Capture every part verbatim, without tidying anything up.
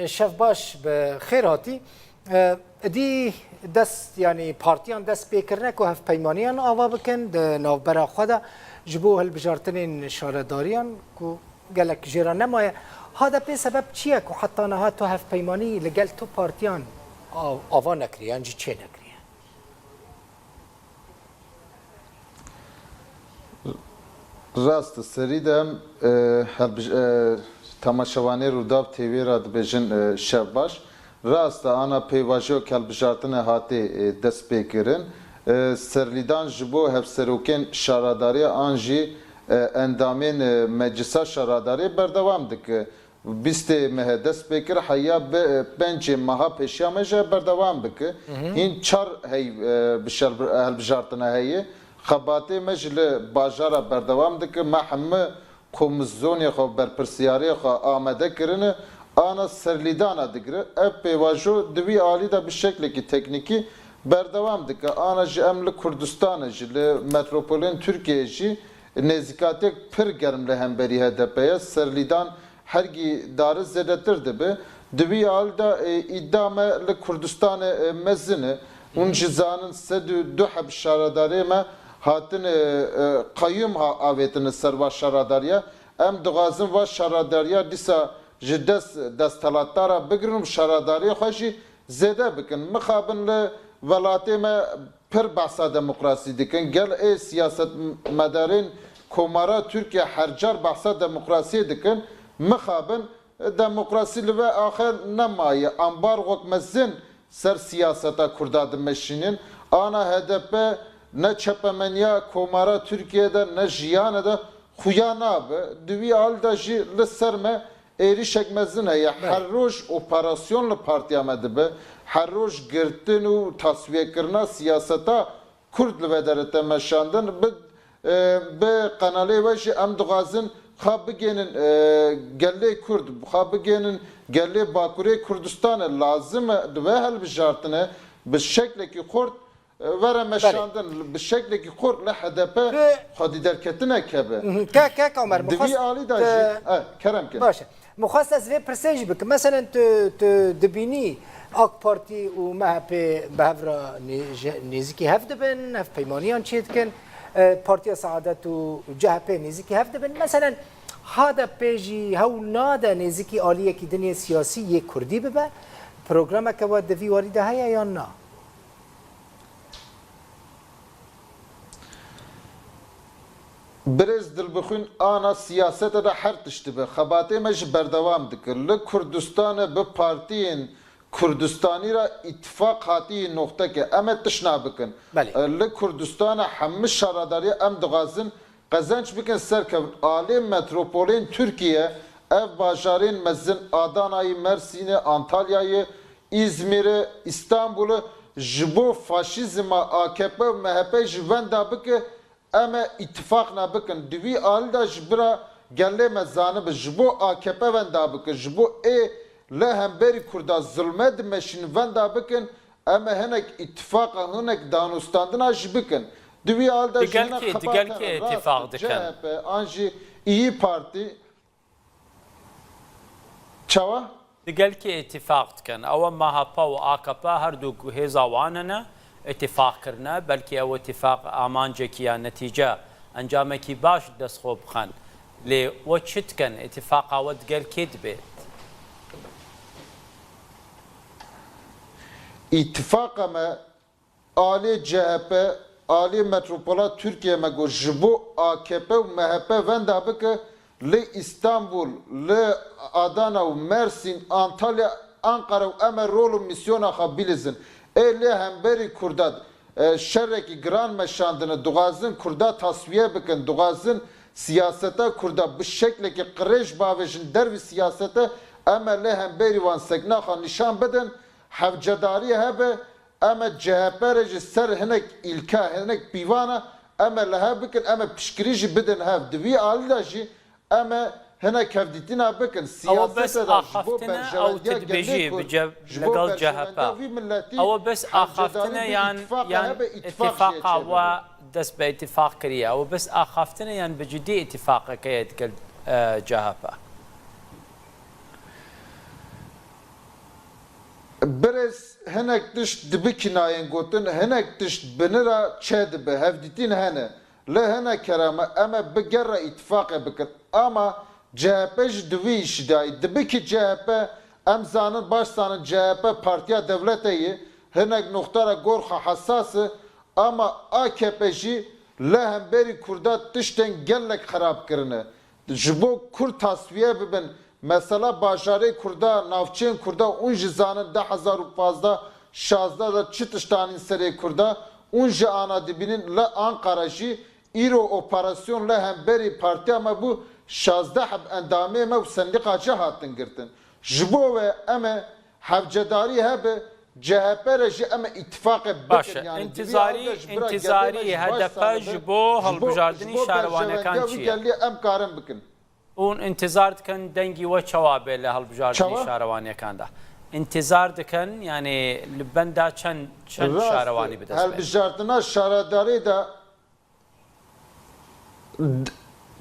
Şev baş, bi xêr hatî. Êdî dest, yanî partiyan dest pê kirine ku hevpeymaniyan ava bikin di navbera xwe de ji bo hilbijartinên şaredariyan ku gelek jê re nemaye. H D P sebeb çi ye ku heta niha tu hevpeymanî li gel tu partiyan av-, ava nekiriye yan jî çênekiriye? Rast e, serî de em, e, helbij-, e, temaşevanê Rûdaw T V re dibêjin, e, şev baş. Rast e, ana pêvajoyek helbijartinê hatê, e, destpêkirin. E, serlîdan ji bo hevserokên şaredariya an jî, e, endamên, e, Meclisa Şaredariyê berdewam dike. Bîstê mehê dest pê kir, heya bi, e, pencê meha pêşiya me jî berdewam bike. Hîn çar hey, e, bi şer-, helbijartina heye. Xebatê me jî li bajara berdewam dike. Me hemî komîsyonê xwe, berpirsiyarê xwe amade kirine. Ana serlîdana digire. Ev pêvajo di wî alî de bi şeklekî teknîkî berdewam dike. Ana jî em li Kurdistanê jî, li metropolên Tirkiyeyê jî nêzîkatiyek pir germ li hemberî H D P ye. Serlîdan hergî dari zêdetir dibe. Di wî alî de, e, îda me li Kurdistanê, e, mezin e. Hûn jî zanin sed û du heb şaredarê me hatin, e, e, qeyûm ha-, avêtin li ser va şaredariya. Em dixwazin va şaredariya dîsa ji dest desthilatdara bigirin û şaredariyê xwe jî zêde bikin. Mixabin li welatê me pir behsa demokrasî dikin. Gel ê siyasetmedarên Komara Tirkiye her car behsa demokrasiyê dikin. Mixabin demokrasî li vê axê nemaye. Ambargok mezin ser siyaseta Kurda dimeşînin. Ana H D P ne çepemeniya Komara Tirkiye de ne jiyane de xuya nabe. Di wî alî de jî li ser me êrîşek mezin heye. Her roj operasyon li partiya me dibe. Her roj girtin û tasfiyekirina siyaseta Kurd li vê derê te meşandin. Bi, e, bi qenalê we jî em dixwazin xwe bigênin, e, gelê Kurd, xwe bigênin gelê Bakurê Kurdistanê. Lazim e di vê hilbijartinê bi şeklekî xurt e, were meşandin, bi şeklekî xurt li H D P xwedî derketinek hebe. Kek, kek Omer, Di vî alî de jî, e, kerem kin. Baş e. Min xwest ez vê pirsê jî bikim. Meselen tu, tu dibînî AK Partî û M H P bi hev re nê-, je-, nêzîkî hev dibin, hevpeymaniyan çêdikin. E, Partiya Saadet û C H P nêzîkî hev dibin. Meselen H D P jî hewl nade nêzîkî aliyekî din yê siyasî yê Kurdî bibe. Programeke we di vî warî de heye yan na? Birêz Dilbixwîn, ana siyasete de her tişt dibe. Xebatê me jî berdewam dike. Li Kurdistanê bi partiyên Kurdistanî re îtifaq hatî noxteke. Em ê tişt nabikin. Belê. E, li Kurdistanê hemî şaredariyê em dixwazin qezenc bikin serkevin. Alê metropolên Tirkiye, ev bajarên mezin Adanayê, Mersînê, Antalyayê, Îzmîrê, Îstanbulê ji bo faşîzma A K P û M H P jî wenda bike, em ê îtifaq nabikin. Di wî alî de ji bira gelê me zanibe, ji bo A K P wenda bike, ji bo ê li hemberî Kurda zulme dimeşînin wenda bikin, em ê hinek îtifaqa, hinek danûstandina jî bikin. Di wî alî de jî hene xebate rast, C H P an jî İYİ Partî. Çawa? Digel kê îtîfaq dikin? Ew e M H P û A K P, her du hêza wan hene, îtîfaq kirine. Belkî ew îtîfaq amancekî ya netîce, encamekî baş dest xwe bixin. Lê we çi dikin? Îtîfaqa we digel kê dibêt? Îtîfaqa me Alê C H P, alê metropola Tirkiyê me got, ji bo A K P û M H P wenda bike, li Îstanbul, li Adana û Mersîn, Antalya, Anqara û em ê rol û mîsyona xwe bilîzin. Ê lê hemberî Kurda, e, şerekî giran meşandine, dixwazin Kurda tasfiye bikin, dixwazin siyaseta Kurda bi şeklekî qirêj bavêjin dervî siyasete, em ê lê hemberî wan sekna xwe nîşan bidin, hevcedariyê hebe, Em ê C H P re jî ser hinek îlka, hinek pîvana em ê li hev bikin, em ê piştgirî jî bidin hev. Di vî alî de jî em ê hinek hevdîtina bikin. Siyasete de ji bo berjewendiya gelê Kurd, ji bo berjewendiya vî miletî hevcedarî bi îtîfaqa hebe, îtîfaq jê çêbibe. Dest bi îtîfaq kiriye. Ew bes axaftine yan bi cidî îtîfaqeke ye digel, e, C H P? Birêz, hinek tişt dibikî nayên gotin, hinek tişt binira çê dibe, hevdîtîn hene. Li hinek kerema em ê bi ger re îtifaqê bikin. Ama C H P jî di vî îşî de ye. Dibikî C H P, em zanin, baş zanin, C H P partiya dewletê ye, hinek noqte re gor xwe hesas e, ama A K P jî li hemberî Kurda tiştên gelek xerab kirine. Ji bo Kurd tasfiye bibin, mesela bajarê Kurda, navçeyên Kurda, hûn jî zanin du hezar û pazdeh şazdeh de çi tişt anîn serê Kurda, hûn jî ana dibînin, li Ankara jî îro operasyon li hemberî partiya me bû, şazdeh heb endamê me û sendîqa jî hatin girtin. Ji bo we em ê hevcedarî hebe, C H P re jî em ê îtifaqê bikin. Baş e. Yani, di vî Întîzarî, alde ji bira gelê me întîzarî jî baş H D P sane be. Ji bo Ji bo, ji hilbijardinî bo şarewanekan berjewendiya wî çi ye? Gelî em karin bikin. Hûn întîzar dikin dengî we çawa bê li hilbijardinî Çawa? Şarewanekan de? Întîzar dikin, yani li benda çend, çend Rast e. Şarewanî bi dest bê? Hilbijardina şaredarê de d-,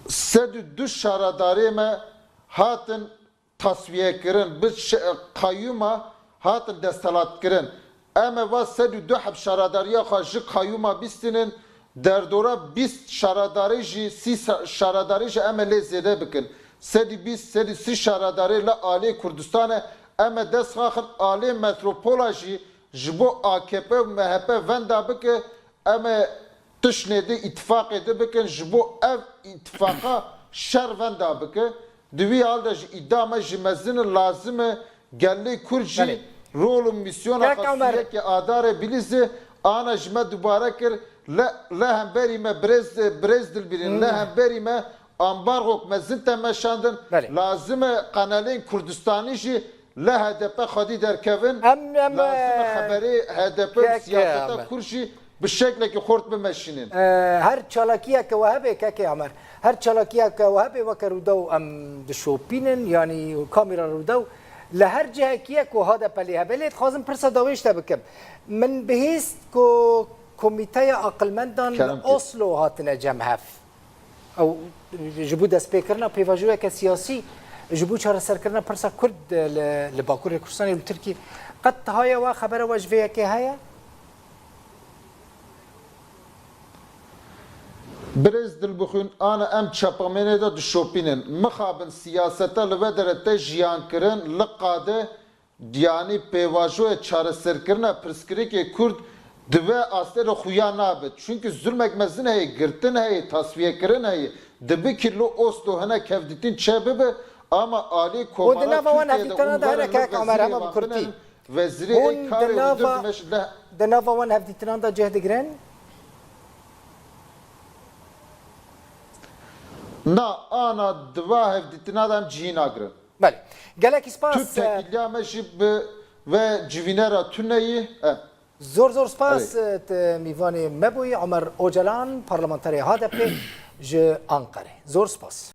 sed û du şaredarê me hatin tasfiye kirin, bi şe-, qayûma hatin desthilatkirin. Em ê va sed û du heb şaredariya xwe ji qayûma bistînin, derdora bîst şaredarê jî, sî sa-, şaredarê jî em ê lê zêde bikin. Sed û bîst, sed û sî şaredarê li alê Kurdistanê em ê dest xaxin alê metropola jî ji bo A K P û M H P venda bike, em ê tiştnê di îtifaqê di bikin, ji bo ev îtifaqa şer venda bike. Di wî hal de jî îda me jî mezin e, lazim e gelê Kurd jî Belê. Rol û mîsyona Kak xwe Omer. Siyekê Adarê Bilîzê ana ji me dubare kir, le, le hemberî me birêz, birêz dilbîrin, Hmm. le hemberî me ambargok mezin te meşandin, Belê. Lazim e qenelên Kurdistanî jî li H D P xwedî derkevin. Em, em, Lazim e e, xeberê H D P û kek, siyaseta em. Kurd jî bi şeklekî xurt bimeşînin. E, her çalakiyeke we hebe, kekê Amer, her çalakiyeke we hebe weke Rûdaw em dişopînin, yanî kamîra Rûdaw li her cihekî ye ku H D P lê hebe. Lê dixwazim pirsa dawêj te bikim. Min bihîst ku Komîteya Aqilmendan li Kerem kir. Oslo hatine cem hev. Ew ji bo destpêkirina pêvajoyeke siyasî, ji bo çareserkirina pirsa Kurd li, li Bakurê Kurdistanê û li Tirkiyê, qet haye we xebera we ji vê yekê heye? Birêz Dilbixwîn, ana em çapemênê de dişopînin. Mixabin siyaseta li vê dere tê jiyankirin, li qade Yanî pêvajoya çareserkirina pirsgirêkê Kurd di vê astê de xuya nabe. Çunku zulmek mezin heye, girtin heye, tasfiyekirin heye. Dibikî li Oslo hinek hevdîtin çêbibe, ama alî Û di komara nava wan Tirkiyê de hevdîtinan hûn de were hinek li kek Amer hema bi vezîrê wan kurtî. Binin, vezîrê Hûn ê di karê û nava, dur dimeş de di nava wan hevdîtinan de cih digirin? Na, ana di va hevdîtina de em cihî nagirin. Belê. Gelekî spas, Tu e, tekîliya me jî bi ve civînera tune yî. E. Zor zor spas, Erê. e, te mîvanê me bûyî, Omer Ocalan, parlamenterê H D P ji Anqerê. Zor spas.